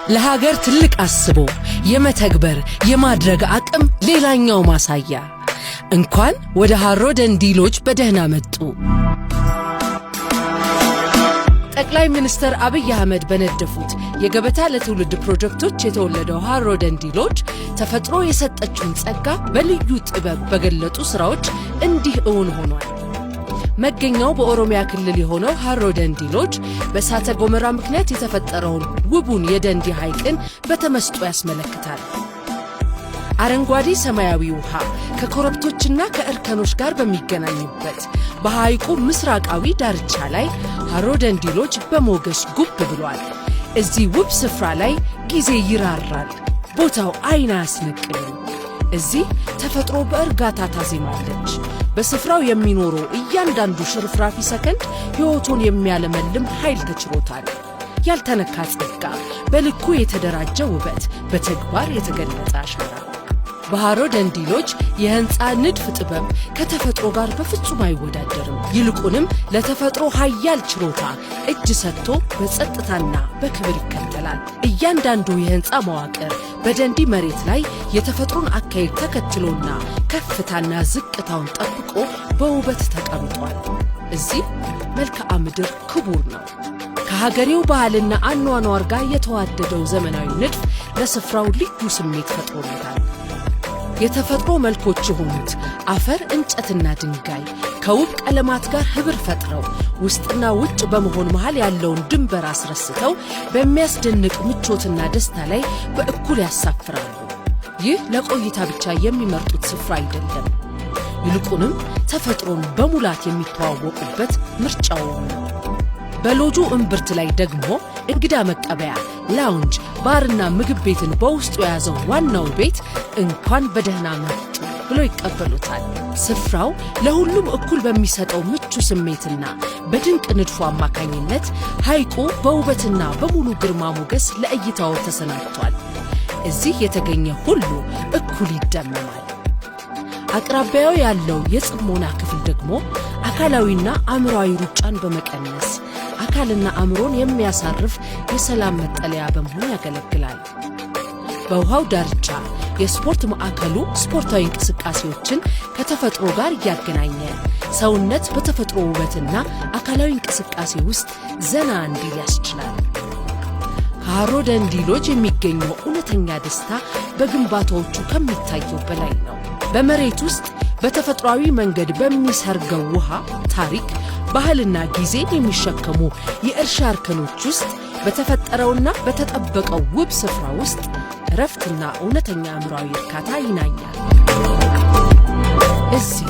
ለሀገር ትልቅ አስቦ የመተግበር የማድረግ አቅም ሌላኛው ማሳያ። እንኳን ወደ ሃሮ ደንዲ ሎጅ በደህና መጡ። ጠቅላይ ሚኒስትር አብይ አህመድ በነደፉት የገበታ ለትውልድ ፕሮጀክቶች የተወለደው ሃሮ ደንዲ ሎጅ ተፈጥሮ የሰጠችውን ጸጋ በልዩ ጥበብ በገለጡ ስራዎች እንዲህ እውን ሆኗል። መገኛው በኦሮሚያ ክልል የሆነው ሃሮ ደንዲ ሎጅ በእሳተ ገሞራ ምክንያት የተፈጠረውን ውቡን የደንዲ ሐይቅን በተመስጦ ያስመለክታል። አረንጓዴ ሰማያዊ ውሃ ከኮረብቶችና ከእርከኖች ጋር በሚገናኝበት በሐይቁ ምስራቃዊ ዳርቻ ላይ ሃሮ ደንዲ ሎጅ በሞገስ ጉብ ብሏል። እዚህ ውብ ስፍራ ላይ ጊዜ ይራራል፣ ቦታው አይን አያስነቅልም። እዚህ ተፈጥሮ በእርጋታ ታዜማለች። በስፍራው የሚኖረው እያንዳንዱ ሽርፍራፊ ሰከንድ ሕይወቱን የሚያለመልም ኃይል ተችሮታል። ያልተነካ ጸጋ፣ በልኩ የተደራጀ ውበት፣ በተግባር የተገለጸ አሻራ። በሃሮ ደንዲ ሎጅ የህንፃ ንድፍ ጥበብ ከተፈጥሮ ጋር በፍጹም አይወዳደርም። ይልቁንም ለተፈጥሮ ኃያል ችሮታ እጅ ሰጥቶ በጸጥታና በክብር ይከተላል። እያንዳንዱ የህንፃ መዋቅር በደንዲ መሬት ላይ የተፈጥሮን አካሄድ ተከትሎና ከፍታና ዝቅታውን ጠብቆ በውበት ተቀምጧል። እዚህ መልክዓ ምድር ክቡር ነው። ከሀገሬው ባህልና አኗኗር ጋር የተዋደደው ዘመናዊ ንድፍ ለስፍራው ልዩ ስሜት ፈጥሮለታል። የተፈጥሮ መልኮች የሆኑት አፈር፣ እንጨትና ድንጋይ ከውብ ቀለማት ጋር ህብር ፈጥረው ውስጥና ውጭ በመሆን መሃል ያለውን ድንበር አስረስተው በሚያስደንቅ ምቾትና ደስታ ላይ በእኩል ያሳፍራሉ። ይህ ለቆይታ ብቻ የሚመርጡት ስፍራ አይደለም። ይልቁንም ተፈጥሮን በሙላት የሚተዋወቁበት ምርጫውም ነው። በሎጁ እምብርት ላይ ደግሞ እንግዳ መቀበያ፣ lounge፣ ባርና ምግብ ቤትን በውስጡ የያዘው ዋናው ቤት እንኳን በደህና መጡ ብሎ ይቀበሉታል። ስፍራው ለሁሉም እኩል በሚሰጠው ምቹ ስሜትና በድንቅ ንድፉ አማካኝነት ሐይቁ በውበትና በሙሉ ግርማ ሞገስ ለእይታው ተሰናድቷል። እዚህ የተገኘ ሁሉ እኩል ይደመማል። አቅራቢያው ያለው የጽሞና ክፍል ደግሞ አካላዊና አእምሯዊ ሩጫን በመቀነስ አካልና አእምሮን የሚያሳርፍ የሰላም መጠለያ በመሆን ያገለግላል። በውሃው ዳርቻ የስፖርት ማዕከሉ ስፖርታዊ እንቅስቃሴዎችን ከተፈጥሮ ጋር እያገናኘ ሰውነት በተፈጥሮ ውበትና አካላዊ እንቅስቃሴ ውስጥ ዘና እንዲል ያስችላል። ከሃሮ ደንዲ ሎጅ የሚገኘው እውነተኛ ደስታ በግንባታዎቹ ከሚታየው በላይ ነው። በመሬት ውስጥ በተፈጥሯዊ መንገድ በሚሰርገው ውሃ ታሪክ፣ ባህልና ጊዜን የሚሸከሙ የእርሻ እርከኖች ውስጥ በተፈጠረውና በተጠበቀው ውብ ስፍራ ውስጥ እረፍትና እውነተኛ አእምሯዊ እርካታ ይናኛል። እዚህ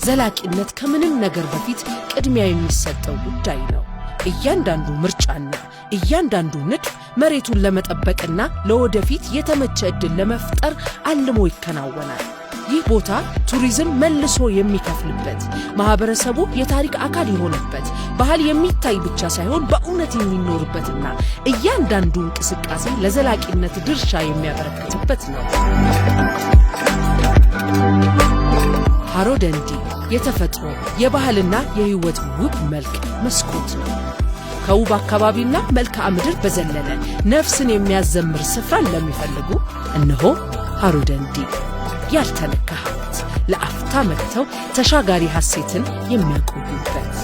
ዘላቂነት ከምንም ነገር በፊት ቅድሚያ የሚሰጠው ጉዳይ ነው። እያንዳንዱ ምርጫና እያንዳንዱ ንድፍ መሬቱን ለመጠበቅና ለወደፊት የተመቸ ዕድል ለመፍጠር አልሞ ይከናወናል። ይህ ቦታ ቱሪዝም መልሶ የሚከፍልበት፣ ማህበረሰቡ የታሪክ አካል የሆነበት፣ ባህል የሚታይ ብቻ ሳይሆን በእውነት የሚኖርበትና እያንዳንዱ እንቅስቃሴ ለዘላቂነት ድርሻ የሚያበረክትበት ነው። ሃሮ ደንዲ የተፈጥሮ የባህልና የሕይወት ውብ መልክ መስኮት ነው። ከውብ አካባቢና መልክዓ ምድር በዘለለ ነፍስን የሚያዘምር ስፍራን ለሚፈልጉ እነሆ ሃሮ ደንዲ፣ ያልተነካ ሀብት፣ ለአፍታ መጥተው ተሻጋሪ ሐሴትን የሚያቆዩበት።